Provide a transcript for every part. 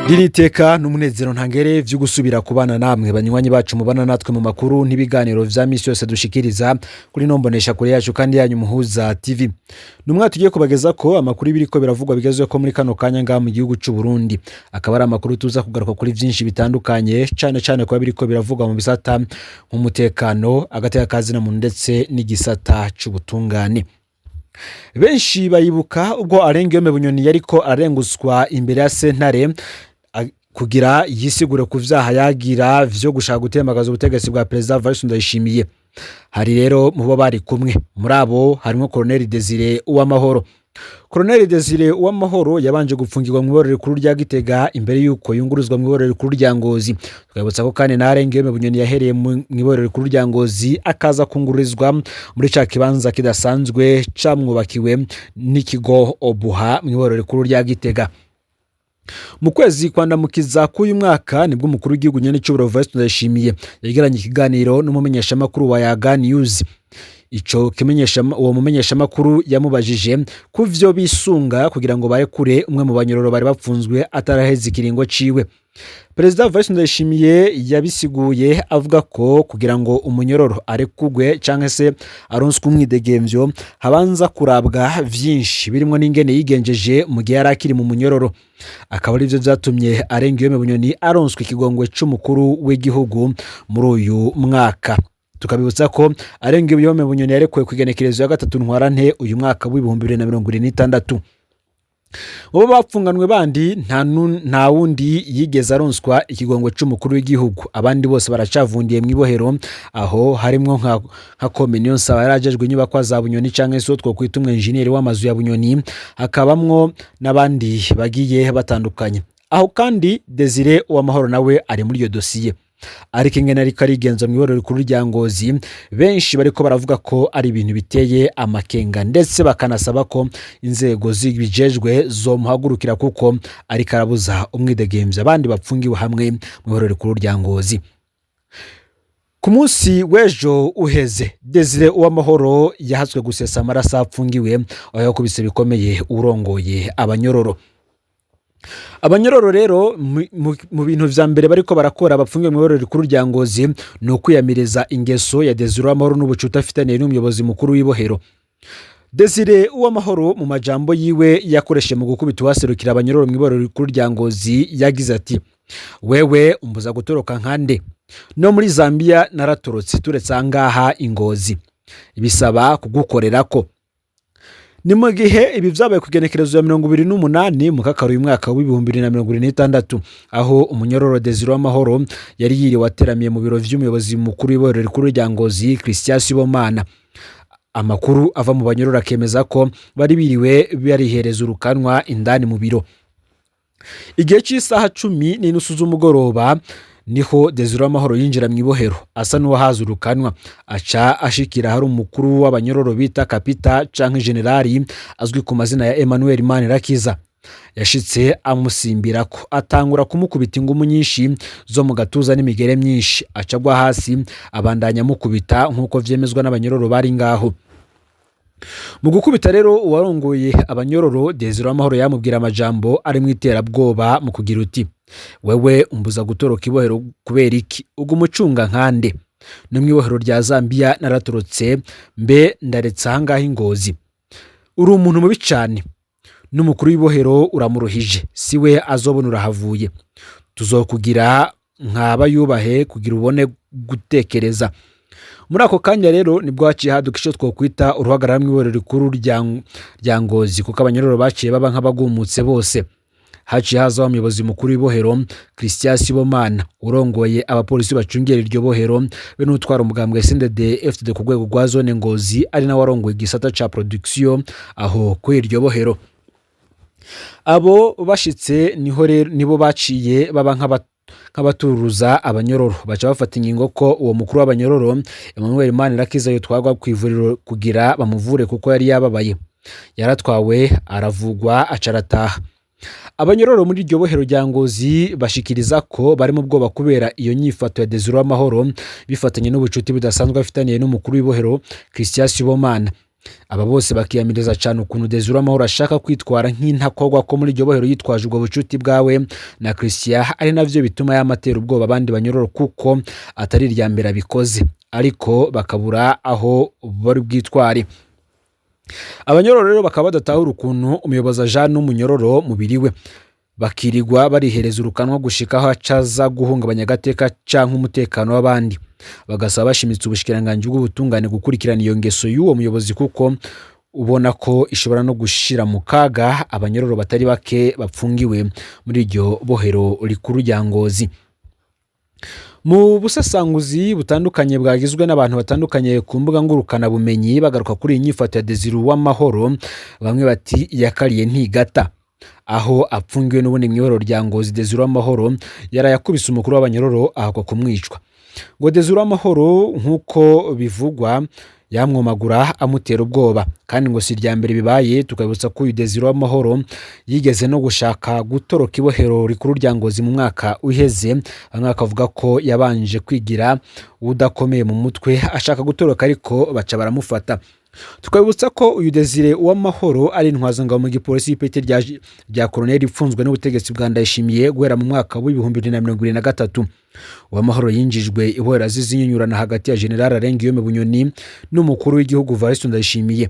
Iteka n'umunezero ntangere vyo gusubira kubana namwe, banywanyi bacu mubana natwe mu makuru n'ibiganiro vya misi yose dushikiriza kuri nombonesha kure yacu kandi yanyu Muhuza TV. Numwe tugiye kubageza ko amakuru biriko biravugwa bigezwe ko muri kano kanya ngaha mu gihugu c'u Burundi, akaba ari amakuru tuza kugaruka kuri vyinshi bitandukanye, cane cane kuba biriko biravugwa mu bisata nk'umutekano, agateka kazina muntu ndetse n'igisata c'ubutungane. Benshi bayibuka ubwo Alain Guillaume Bunyoni yariko ararenguswa imbere ya sentare kugira yisigure ku vyaha yagira vyo gushaka gutembagaza ubutegetsi bwa Perezida Evariste Ndayishimiye. Hari rero mu bo bari kumwe, muri abo harimwo Colonel Desire Uwamahoro. Colonel Desire Uwamahoro yabanje gupfungirwa mu iborero rikuru rya Gitega imbere yuko yunguruzwa mu iborero rikuru rya Ngozi. Twabutsa ko kandi na Alain Guillaume Bunyoni yahereye mu iborero rikuru rya Ngozi, akaza kungururizwa muri ca kibanza kidasanzwe camwubakiwe n'ikigo Obuha mu iborero rikuru rya Gitega. Mu kwezi kwa Ndamukiza k'uyu mwaka nibwo umukuru w'igihugu nyenicubahiro Evariste Ndayishimiye yagiranye ikiganiro n'umumenyeshamakuru wa Yaga News. Ico kimenyesha, uwo mumenyeshamakuru yamubajije ku vyo bisunga kugira ngo barekure umwe mu banyororo bari bapfunzwe ataraheza ikiringo ciwe. Perezida Evariste Ndayishimiye yabisiguye avuga ko kugira ngo umunyororo arekugwe canke se aronswe umwidegemvyo, habanza kurabwa vyinshi, birimwo n'ingene yigenjeje mu gihe yari akiri mu munyororo, akaba arivyo vyatumye Alain Guillaume Bunyoni aronswa ikigongwe c'umukuru w'igihugu muri uyu mwaka. Tukabibutsa ko Alain Guillaume Bunyoni yarekuwe ku igenekerezo ya 3 Ntwarante uyu mwaka w'2026. Mu bo bapfunganwe bandi nta wundi yigeze aronswa ikigongwe c'umukuru w'igihugu, abandi bose baracavundiye mw'ibohero. Aho harimwo nka Komini Niyonsaba yarajejwe inyubakwa za Bunyoni, canke se uwo twokwita umwenjeniyeri w'amazu ya Bunyoni, hakabamwo n'abandi bagiye batandukanye. Aho kandi Desire Uwamahoro nawe ari muri iyo dosiye, ariko ingene ariko arigenza mu iborero rikuru rya Ngozi, benshi bariko baravuga ko ari ibintu biteye amakenga, ndetse bakanasaba ko inzego zibijejwe zomuhagurukira kuko ariko arabuza umwidegemvya abandi bapfungiwe hamwe mu iborero rikuru rya Ngozi. Ku munsi w'ejo uheze, Desire Uwamahoro yahatswe gusesa amaraso apfungiwe, aho yakubise bikomeye urongoye abanyororo. Abanyororo rero mu bintu vya mbere bariko barakora bapfungiwe mu iborero rikuru rya Ngozi ni ukwiyamiriza ingeso ya Desire Uwamahoro n'ubucuti afitaniye n'umuyobozi mukuru w'ibohero. Desire Uwamahoro mu majambo yiwe yakoresheje mu gukubita uwaserukira abanyororo mu iborero rikuru rya Ngozi yagize ati: "Wewe umbuza gutoroka nkande? No muri Zambia naratorotse, turetse ahangaha i Ngozi bisaba kugukorerako." Ni mu gihe ibi vyabaye ku igenekerezo ya 28 Mukakaro uyu mwaka w'2026, aho umunyororo Desire Uwamahoro yari yiriwe ateramiye mu biro vy'umuyobozi mukuru w'iborero rikuru rya Ngozi, Christian Sibomana. Amakuru ava mu banyororo akemeza ko bari biriwe barihereza urukanwa indani mu biro. Igihe cy'isaha 10:30 z'umugoroba niho Desire Uwamahoro yinjira mu ibohero asa n'uwahaza urukanwa, aca ashikira hari umukuru w'abanyororo bita kapita canke generali, azwi ku mazina ya Emmanuel Manirakiza. Yashitse amusimbirako, atangura kumukubita ingumu nyinshi zo mu gatuza n'imigere myinshi, aca agwa hasi, abandanya amukubita, nk'uko vyemezwa n'abanyororo bari ngaho. Mu gukubita rero uwarongoye abanyororo, Desire Uwamahoro yamubwira amajambo ari mu iterabwoba mu kugira uti: "Wewe umbuza gutoroka ibohero kubera iki? Uguma ucunga nkande? No mu ibohero rya Zambia naratorotse, mbe ndaretse ahangaha i Ngozi? Uri umuntu mubi cane, n'umukuru w'ibohero uramuruhije, si we azobona urahavuye. Tuzokugira nkaba yubahe kugira ubone gutekereza." Muri ako kanya rero nibwo haciye haduka icyo twokwita uruhagarara mu iborero rikuru rya Ngozi, kuko abanyororo baciye baba nk'abagumutse bose. Haciye hazaho umuyobozi mukuru w'ibohero, Christian Sibomana, urongoye abapolisi bacungera iryo bohero, be n'utwara umugambwe CNDD FDD ku rwego rwa zone Ngozi, ari nawe warongoye igisata ca production aho kuri iryo bohero. Abo bashitse niho rero nibo baciye baba nk'abaturuza abanyororo, baca bafata ingingo ko uwo mukuru w'abanyororo Emmanuel Manirakiza yotwarwa ku ivuriro kugira bamuvure kuko yari yababaye. Yaratwawe, aravugwa, aca arataha. Abanyororo muri iryo bohero rya Ngozi bashikiriza ko bari mu bwoba kubera iyo nyifato ya Desire Uwamahoro, bifatanye n'ubucuti budasanzwe afitaniye n'umukuru w'ibohero, Christian Sibomana. Aba bose bakiyamiriza cyane ukuntu Desire Uwamahoro ashaka kwitwara nk'intakogwa ko muri iryo bohero yitwaje ubwo bucuti bwawe na Christian, ari navyo bituma yamatera ubwoba abandi banyororo kuko atari irya mbere abikoze, ariko bakabura aho bari bwitware. Abanyororo rero bakaba badatahura ukuntu umuyobozi ajana n'umunyororo mubiri we, bakirirwa barihereza urukanwa gushika aho acaza guhungabanya agateka canke umutekano w'abandi. Bagasaba bashimitse ubushikiranganji bw'ubutungane gukurikirana iyo ngeso y'uwo muyobozi, kuko ubona ko ishobora no gushira mu kaga abanyororo batari bake bapfungiwe muri iryo bohero rikuru rya Ngozi. Mu busesanguzi butandukanye bwagizwe n'abantu batandukanye ku mbuga ngurukanabumenyi bagaruka kuri iyi nyifato ya Desire Uwamahoro, bamwe bati yakariye ntigata. Aho apfungiwe n'ubundi mw'ihorero rya Ngozi, Desire Uwamahoro yarayakubise umukuru w'abanyororo ahakwa kumwicwa. Ngo Desire Uwamahoro nk'uko bivugwa yamwomagura amutera ubwoba, kandi ngo si irya mbere bibaye. Tukabibutsa ko uyu Desire Uwamahoro yigeze no gushaka gutoroka ibohero rikuru rya Ngozi mu mwaka uheze. Bamwe bakavuga ko yabanje kwigira udakomeye mu mutwe ashaka gutoroka, ariko baca baramufata. Tukabibutsa ko uyu Desire Uwamahoro ari intwazangabo mu gipolisi y'ipeti rya koroneli, ifunzwe n'ubutegetsi bwa Ndayishimiye guhera mu mwaka w'2023. Uwamahoro yinjijwe ibohero azize inyunyurana hagati ya General Alain Bunyoni n'umukuru w'igihugu Evariste Ndayishimiye.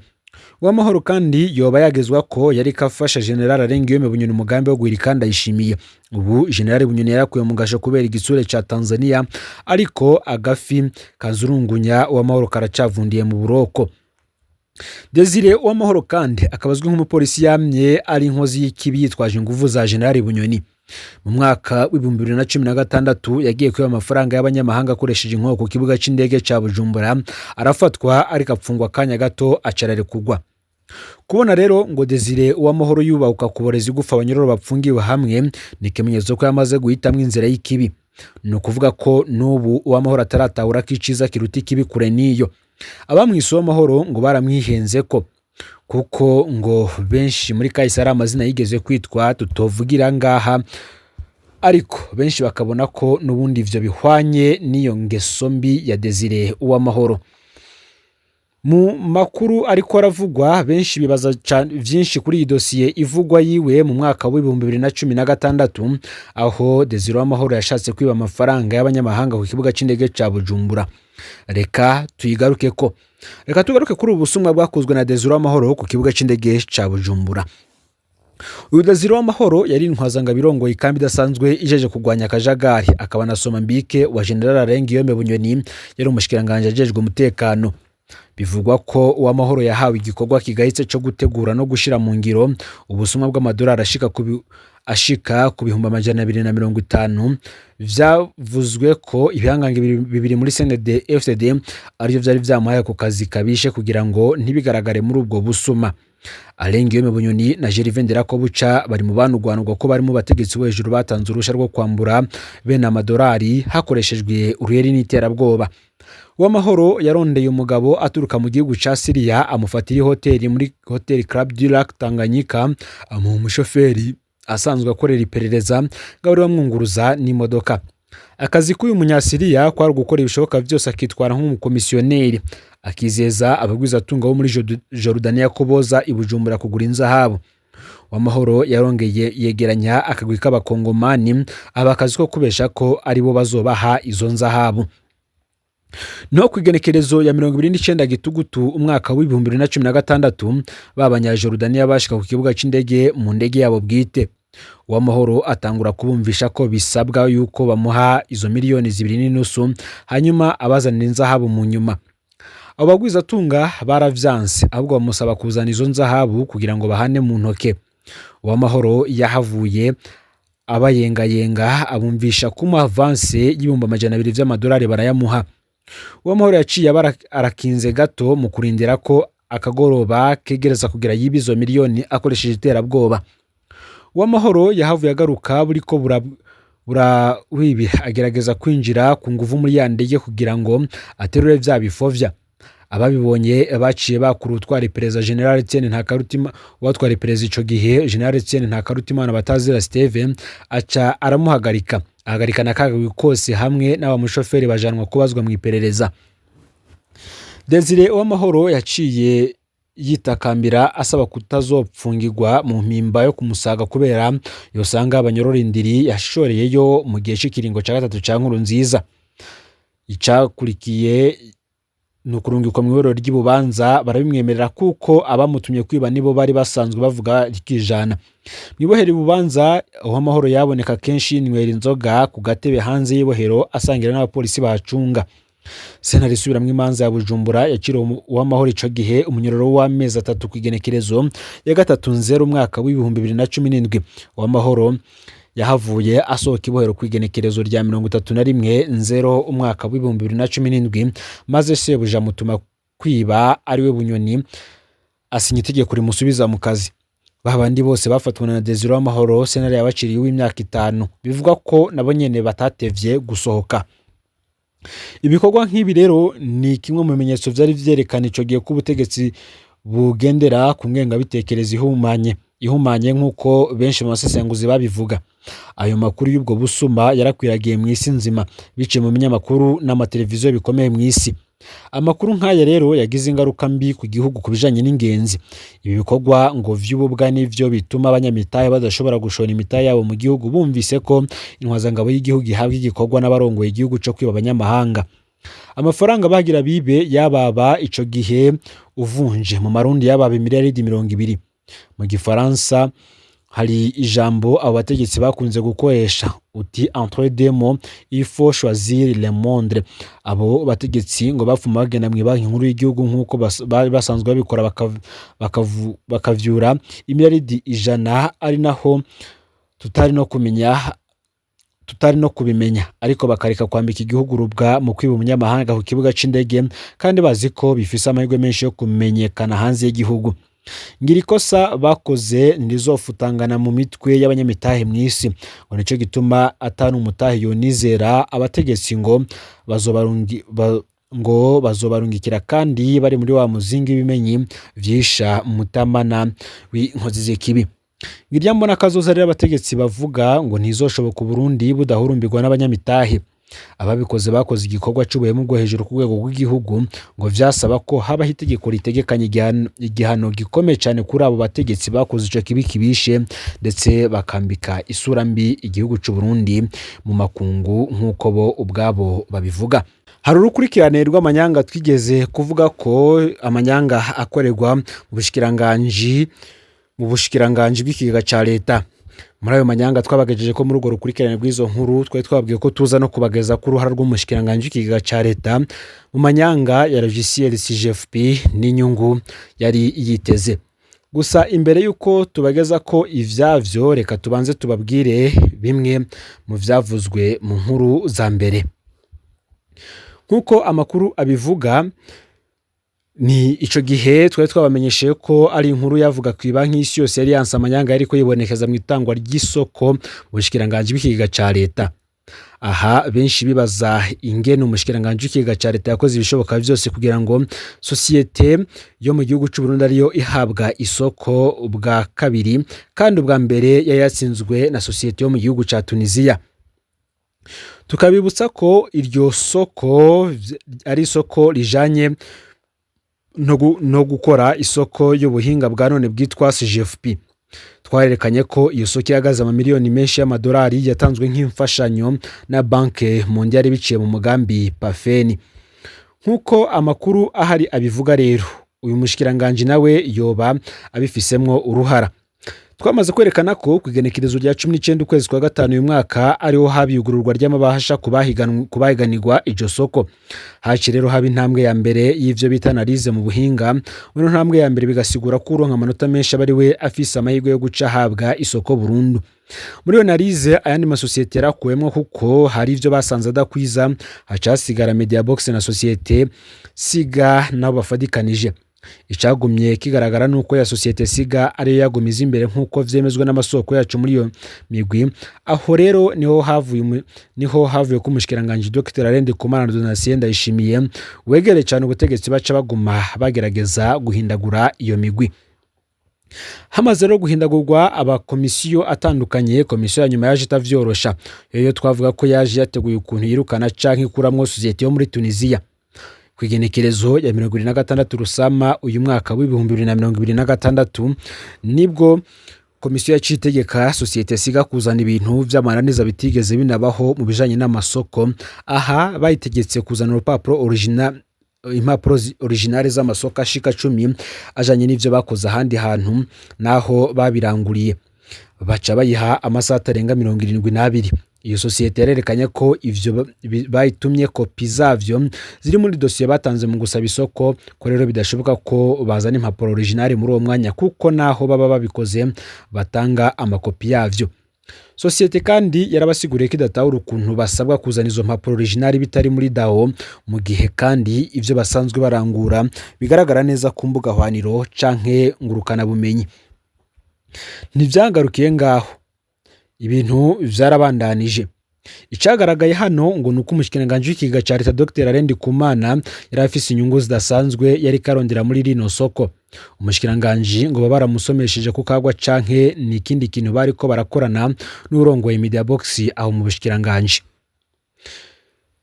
Uwamahoro kandi yoba yagezwa ko yari kafasha General Alain Bunyoni umugambi wo guhirika Ndayishimiye. Ubu General Bunyoni yarakuye mu gasho kubera igitsure ca Tanzania, ariko agafi kazurungunya Uwamahoro karacavundiye mu buroko. Desire Uwamahoro kandi akaba azwi nk'umupolisi yamye ari inkozi y'ikibi yitwaje inguvu za General Bunyoni. Mu mwaka w'2016 yagiye kwiba amafaranga y'abanyamahanga akoresheje inkoho ku kibuga c'indege ca Bujumbura, arafatwa ariko apfungwa akanya gato aca ararekurwa. Kubona rero ngo Desire Uwamahoro yubahuka kuboreza igufa abanyororo bapfungiwe hamwe ni ikimenyetso ko yamaze guhitamwo inzira y'ikibi. Ni ukuvuga ko n'ubu Uwamahoro ataratahura ko iciza kiruta ikibi kure n'iyo. Abamwise Uwamahoro ngo baramwihenze ko kuko ngo benshi muri kahise ari amazina yigeze kwitwa tutovugira ngaha, ariko benshi bakabona ko n'ubundi ivyo bihwanye n'iyo ngeso mbi ya Desire Uwamahoro. Mu makuru ariko aravugwa, benshi bibaza vyinshi kuri iyi dosiye ivugwa yiwe mu mwaka w'2016, aho Desire Uwamahoro yashatse kwiba amafaranga y'abanyamahanga ku kibuga c'indege ca Bujumbura. Reka tuyigaruke ko reka tugaruke kuri ubu busumwa bwakozwe na Desire Uwamahoro ku kibuga c'indege ca Bujumbura. Uyu Desire Uwamahoro yari intwazangabo irongoye ikambi idasanzwe ijeje kurwanya akajagari, akaba na Somambike wa General Alain Guillaume Bunyoni yari umushikiranganji ajejwe umutekano. Bivugwa ko Uwamahoro yahawe igikorwa kigayitse co gutegura no gushira mu ngiro ubusumwa bw'amadolari ashika ku 250,000. Vyavuzwe ko ibihangange bibiri muri CNDD FDD arivyo vyari vyamuhaye ako kazi kabishe kugira ngo ntibigaragare muri ubwo busuma. Alain Guillaume Bunyoni na Gervais Nderakobuca bari mu banugwanugwa ko bari mu bategetsi bo hejuru batanze uruhusha rwo kwambura bene amadolari hakoreshejwe uruheri n'iterabwoba. Uwamahoro yarondeye umugabo aturuka mu gihugu ca Syria, amufatira ihoteli muri Hotel Club du Lac Tanganyika, amuha umushoferi asanzwe akorera iperereza ngo abe bamwunguruza n'imodoka. Akazi k'uyu munyasiriya kwari ugukora ibishoboka byose akitwara nk'umukomisiyoneri, akizeza abagwizatunga bo muri Jordania ko boza i Bujumbura kugura inzahabu. Uwamahoro yarongeye yegeranya akagwi k'abakongomani, aba akazi ko kubesha ko aribo bazobaha izo nzahabu. No ku igenekerezo ya 29 Gitugutu umwaka w'2016, ba banyajorudaniya bashika ku kibuga c'indege mu ndege yabo bwite. Uwamahoro atangura kubumvisha ko bisabwa yuko bamuha izo 2.5 miliyoni, hanyuma abazanira inzahabu mu nyuma. Abo bagwizatunga baravyanse, ahubwo bamusaba kuzana izo nzahabu kugira ngo bahane mu ntoke. Uwamahoro yahavuye abayengayenga, abumvisha kumuha avance y'200,000 vy'amadolari, barayamuha. Uwamahoro yaciye aba arakinze gato mu kurindira ko akagoroba kegereza kugira yibe izo miliyoni akoresheje iterabwoba. Uwamahoro yahavuye agaruka buriko burawibira, agerageza kwinjira ku nguvu muri ya ndege kugira ngo aterure vya bifovya. Ababibonye baciye bakura utwara iperereza General Etienne Ntakarutima, uwatwara iperereza ico gihe General Etienne Ntakarutimana batazira Steve, aca aramuhagarika, ahagarika na kagwi kose hamwe n'abamushoferi, bajanwa kubazwa mu iperereza. Desire Uwamahoro yaciye Yitakambira asaba kutazopfungirwa mu mpimba yo kumusaga, kubera yosanga abanyororo indiri yashoreyeyo mu gihe c'ikiringo ca gatatu ca Nkurunziza. Icakurikiye ni ukurungikwa mw'iborero ry'Ibubanza. Barabimwemerera kuko abamutumye kwiba nibo bari basanzwe bavuga rikijana. Mw'ibohero Ibubanza, Uwamahoro yaboneka kenshi yinywera inzoga ku gatebe hanze y'ibohero, asangira n'abapolisi bahacunga. Sentare isubiramwo imanza ya Bujumbura yaciriwe Uwamahoro ico gihe umunyororo w'amezi 3 kw'igenekerezo ya 3 Nzero umwaka w'2017. Uwamahoro yahavuye asohoka ibohero kw'igenekerezo rya 31 Nzero umwaka w'2017, maze sebuja amutuma kwiba, ariwe Bunyoni, asinya itegeko rimusubiza mu kazi. Babandi bose bafatwa na Desire Uwamahoro, sentare yabaciriye uw'imyaka 5, bivugwa ko nabo nyene batatevye gusohoka. Ibikorwa nk'ibi rero ni kimwe mu bimenyetso vyari vyerekana ico gihe ko ubutegetsi bugendera ku ngengabitekerezo ihumanye, nk'uko benshi mu basesenguzi babivuga. Ayo makuru y'ubwo busuma yarakwiragiye mu isi nzima biciye mu binyamakuru n'amateleviziyo bikomeye mu isi. Amakuru nk'aya rero yagize ingaruka mbi ku gihugu ku bijanye n'ingenzi. Ibi bikorwa ngo vy'ububwa nivyo bituma abanyamitahe badashobora gushora imitahe yabo mu gihugu, bumvise ko intwazangabo y'igihugu ihabwa igikorwa n'abarongoye igihugu co kwiba abanyamahanga. Amafaranga bagira bibe yababa ico gihe, uvunje mu marundi, yababa imiliyaridi 20. Mu gifaransa hari ijambo abo bategetsi bakunze gukoresha, uti: "Entre deux maux, il faut choisir le moindre." Abo bategetsi ngo bapfuma bagenda mw'ibanki nkuru y'igihugu nk'uko bari basanzwe babikora, bakavyura imiliyaridi 100, ari naho tutari no kumenya, tutari no kubimenya, ariko bakareka kwambika igihugu urubwa mu kwiba umunyamahanga ku kibuga c'indege, kandi bazi ko bifise amahirwe menshi yo kumenyekana hanze y'igihugu. Ngira ikosa bakoze ntirizofutangana mu mitwe y'abanyamitahe mw'isi. Ngo nico gituma atari umutahe yonizera abategetsi ngo bazobarungikira, kandi bari muri wa muzingi w'ibimenyi vyisha mutamana w'inkozi z'ikibi. Ngirya mbona kazoza rero abategetsi bavuga ngo ntizoshoboka Uburundi budahurumbirwa n'abanyamitahe. Ababikoze bakoze igikorwa c'ubuhemu bwo hejuru ku rwego rw'igihugu. Ngo vyasaba ko habaho itegeko ritegekanya igihano gikomeye cane kuri abo bategetsi bakoze ico kibi kibishe, ndetse bakambika isura mbi igihugu c'u Burundi mu makungu, nk'uko bo ubwabo babivuga. Hari urukurikirane rw'amanyanga twigeze kuvuga ko, amanyanga akorerwa mu bushikiranganji bw'ikigega ca leta. Muri ayo manyanga twabagejeje ko muri urwo rukurikirane rw'izo nkuru, twari twababwiye ko tuza no kubageza ko uruhara rw'umushikiranganji w'ikigega ca leta mu manyanga ya logiciel CGFP n'inyungu yari yiteze. Gusa imbere y'uko tubageza ko ivyavyo, reka tubanze tubabwire bimwe mu vyavuzwe mu nkuru za mbere. Nk'uko amakuru abivuga, ni ico gihe twari twabamenyesheje ko ari inkuru yavuga ku banki y'isi yose yari yanse amanyanga yariko yibonekeza mu itangwa ry'isoko mu bushikiranganji bw'ikigega ca leta. Aha benshi bibaza ingene umushikiranganji w'ikigega ca leta yakoze ibishoboka vyose kugira ngo sosiyete yo mu gihugu c'u Burundi ariyo ihabwa isoko bwa kabiri, kandi ubwa mbere yari yatsinzwe na sosiyete yo mu gihugu ca Tunisia. Tukabibutsa ko iryo soko ari isoko rijanye no gukora isoko y'ubuhinga bwa none bwitwa CGFP. Twarerekanye ko iyo soko ihagaze amamiliyoni menshi y'amadolari yatanzwe nk'imfashanyo na Banque Mondiale biciye mu mugambi PAFENI. Nk'uko amakuru ahari abivuga rero, uyu mushikiranganji nawe yoba abifisemwo uruhara. Twamaze kwerekana ko ku igenekerezo rya 19 ukwezi kwa gatanu uyu mwaka ariho haba iyugururwa ry'amabahasha ku bahiganirwa iryo soko. Haci rero haba intambwe ya mbere y'ivyo bita analyse mu buhinga. Muri ntambwe ya mbere bigasigura ko uronka amanota menshi aba ari we afise amahirwe yo guca ahabwa isoko burundu. Muri iyo analyse, ayandi masosiyete yarakuwemwo kuko hari ivyo basanze adakwiza, haca hasigara Mediabox na sosiyete Siga nabo bafadikanije. Icagumye kigaragara nuko ya sosiyete Siga ariyo yagumiza imbere, nk'uko vyemezwa n'amasoko yacu muri iyo migwi. Aho rero niho havuye ko umushikiranganji Dr Alain Ndikumana Donatien Ndayishimiye wegereye cyane ubutegetsi baca baguma bagerageza guhindagura iyo migwi. Hamaze rero guhindagurwa abakomisiyo atandukanye, komisiyo ya nyuma yaje itavyorosha. Yoyo twavuga ko yaje yateguye ukuntu yirukana canke ikuramwo sosiyete yo muri Tunisia. Ku igenekerezo ya 26 Rusama uyu mwaka w'2026, nibwo komisiyo yaciye itegeka sosiyete Siga kuzana ibintu vy'amananiza bitigeze binabaho mu bijanye n'amasoko. Aha bayitegetse kuzana urupapuro original, impapuro originale z'amasoko ashika 10 ajanye n'ivyo bakoze ahandi hantu naho babiranguriye. Baca bayiha amasaha atarenga 72. Iyo sosiyete yarerekanye ko ivyo bayitumye kopi zavyo ziri muri dosiye batanze mu gusaba isoko, ko rero bidashoboka ko bazana impapuro originale muri uwo mwanya, kuko naho baba babikoze batanga amakopi yavyo. Sosiyete kandi yarabasiguriye ko idatahura ukuntu basabwa kuzana izo mpapuro originale bitari muri DAO, mu gihe kandi ivyo basanzwe barangura bigaragara neza ku mbuga hwaniro canke ngurukanabumenyi. Ntivyagarukiye ngaho, ibintu vyarabandanije. Icagaragaye hano ngo nuko umushikiranganji w'ikigega ca leta Dr Alain Ndikumana yari afise inyungu zidasanzwe yariko arondera muri rino soko. Umushikiranganji ngo baba baramusomesheje ku kagwa canke ni ikindi kintu bariko barakorana n'urongoye Media Box aho mu bushikiranganji.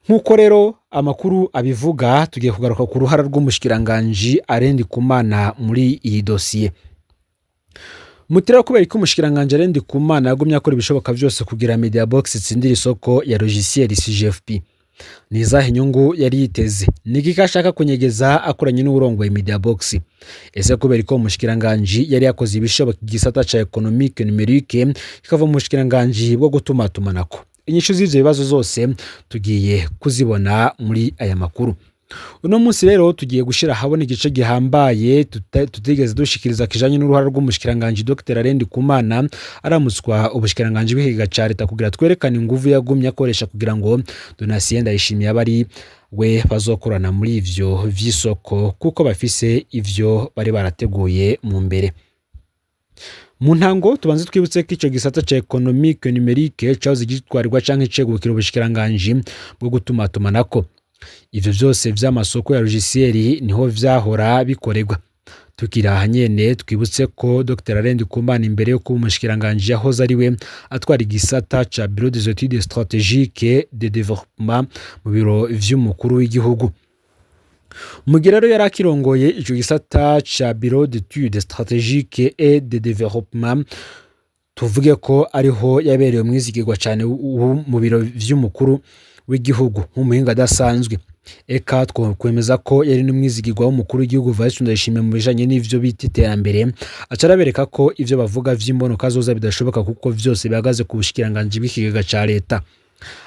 Nk'uko rero amakuru abivuga, tugiye kugaruka ku ruhara rw'umushikiranganji Alain Ndikumana muri iyi dosiye. Mutera kubera ko umushikiranganji Alain Ndikumana yagumye akora ibishoboka vyose kugira Media Box itsindire isoko ya logiciel CGFP. Ni izahe inyungu yari yiteze? Ni iki ashaka kunyegeza akoranye n'uwurongoye Media Box? Ese kubera ko umushikiranganji yari yakoze ibishoboka igisata ca économique numérique kikava mu bushikiranganji bwo gutumatumanako? Inyishu z'ivyo bibazo zose tugiye kuzibona muri aya makuru. Uno munsi rero tugiye gushira ahabona igice gihambaye tutigeze dushikiriza kijanye n'uruhara rw'umushikiranganji Dr Alain Ndikumana aramutswa ubushikiranganji bw'ikigega ca leta, kugira twerekane inguvu yagumye akoresha kugira ngo Donatien Ndayishimiye abe ari we bazokorana muri ivyo vy'isoko, kuko bafise ivyo bari barateguye mu mbere. Mu ntango tubanze twibutse ko ico gisata ca économique numérique cahoze gitwarirwa canke cegukira ubushikiranganji bwo gutumatumanako. Ivyo vyose vy'amasoko ya logiciel niho vyahora bikorerwa. Tukiri aha nyene, twibutse ko Dr Alain Ndikumana imbere yo kuba umushikiranganji yahoze ari we atwara igisata ca Bureau des études stratégiques de développement mu biro vy'umukuru w'igihugu. Mu gihe rero yari akirongoye ico gisata ca Bureau d'études stratégiques et de développement, tuvuge ko ariho yabereye umwizigirwa cane mu biro vy'umukuru w'igihugu nk'umuhinga adasanzwe. Eka twokwemeza ko yari n'umwizigirwa w'umukuru w'igihugu Evariste Ndayishimiye mu bijanye n'ivyo bita iterambere. Aca arabereka ko ivyo bavuga vy'imbonoka zoza bidashoboka, kuko vyose bihagaze ku bushikiranganji bw'ikigega ca leta.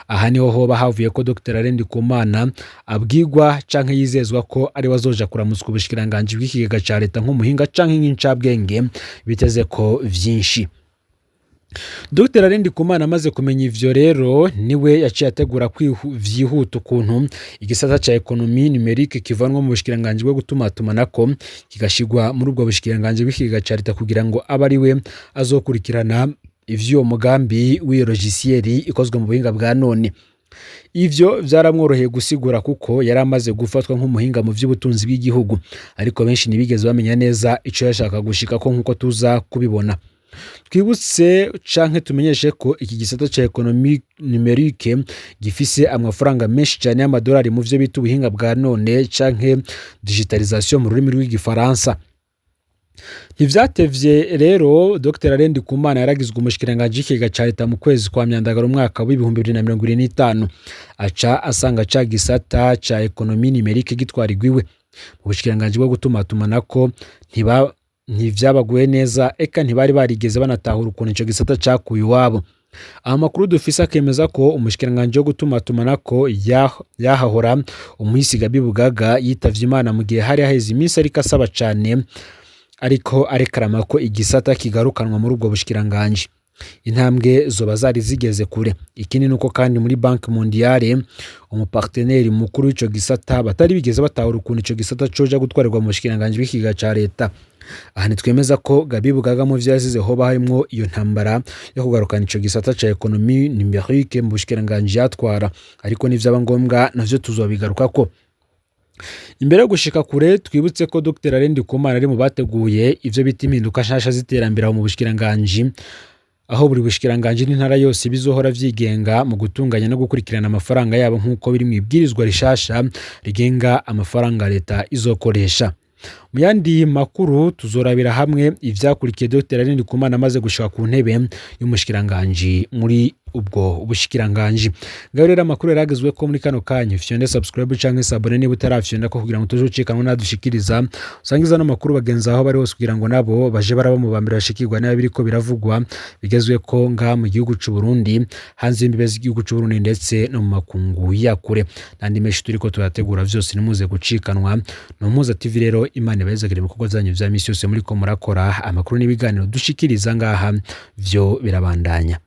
Aha niho hoba havuye ko Dr Alain Ndikumana abwirwa canke yizezwa ko ari we azoja kuramutswa ubushikiranganji bw'ikigega ca leta nk'umuhinga canke nk'incabwenge biteze ko vyinshi. Dr Alain Ndikumana amaze kumenya ivyo rero, niwe yaciye ategura vyihuta ukuntu igisata ca économie numérique kivanwa mu bushikiranganji bwo gutumatumanako kigashigwa muri ubwo bushikiranganji bw'ikigega ca leta, kugira ngo abe ari we azokurikirana ivy'uwo mugambi w'iyo logiciel ikozwe mu buhinga bwa none. Ivyo vyaramworoheye gusigura, kuko yari amaze gufatwa nk'umuhinga mu vy'ubutunzi bw'igihugu, ariko benshi ntibigeze bamenya neza ico yashaka gushikako, nk'uko tuza kubibona. Twibutse canke tumenyeshe ko iki gisata ca économie numérique gifise amafaranga menshi cane y'amadolari mu vyo bita ubuhinga bwa none canke digitalisation mu rurimi rw'igifaransa. Ntivyatevye rero, Dr Alain Ndikumana yaragizwe umushikiranganji w'ikigega ca leta mu kwezi kwa Myandagaro umwaka w'2025, aca asanga ca gisata ca économie numérique gitwarirwa iwe mu bushikiranganji bwo gutumatumanako. Ntivyabaguye neza, eka ntibari barigeze banatahura ukuntu ico gisata cakuye iwabo. Amakuru dufise akemeza ko umushikiranganji wo gutumatumanako yahahora, umuhisi Gabi Bugaga, yitavye Imana mu gihe hari haheze iminsi ariko asaba cane, ariko arekarama ko igisata kigarukanwa muri ubwo bushikiranganji. Intambwe zoba zari zigeze kure. Ikindi nuko kandi muri Banque Mondiale, umuparteneri mukuru w'ico gisata, batari bigeze batahura ukuntu ico gisata coja gutwarirwa mu bushikiranganji bw'ikigega ca leta. Aha ntitwemeza ko Gabi Bugaga mu vyo yasize hoba harimwo iyo ntambara yo kugarukana ico gisata ca économie numérique mu bushikiranganji yatwara, ariko nivyaba ngombwa navyo tuzobigarukako. Imbere yo gushika kure, twibutse ko Dr Alain Ndikumana ari mu bateguye ivyo bita impinduka nshasha z'iterambere aho mu bushikiranganji. Aho buri bushikiranganji n'intara yose bizohora vyigenga mu gutunganya no gukurikirana amafaranga yabo, nk'uko biri mu ibwirizwa rishasha rigenga amafaranga leta izokoresha. Mu yandi makuru, tuzorabira hamwe ivyakurikiye Dr Aline Ndikumana amaze gushika ku ntebe y'umushikiranganji muri ubwo bushikiranganji. Ngaho rero amakuru yaragezwe ko muri kano kanya. Fyonde subscribe canke s'abonner niba utarafyonda ko, kugira ngo tuzucikanwa nadushikiriza. Usangiza no makuru bagenzi aho bari hose, kugira ngo nabo baje baraba mu bambere bashikirwa niba biriko biravugwa bigezwe ko ngaha mu gihugu c'u Burundi, hanze y'imbibe z'igihugu c'u Burundi, ndetse no mu makungu ya kure, n'andi menshi turiko turategura. Vyose nimuze gucikanwa no Muhuza TV. Rero Imana ibahezagire ibikorwa vyanyu vya misi yose muriko murakora. Amakuru n'ibiganiro dushikiriza ngaha vyo birabandanya.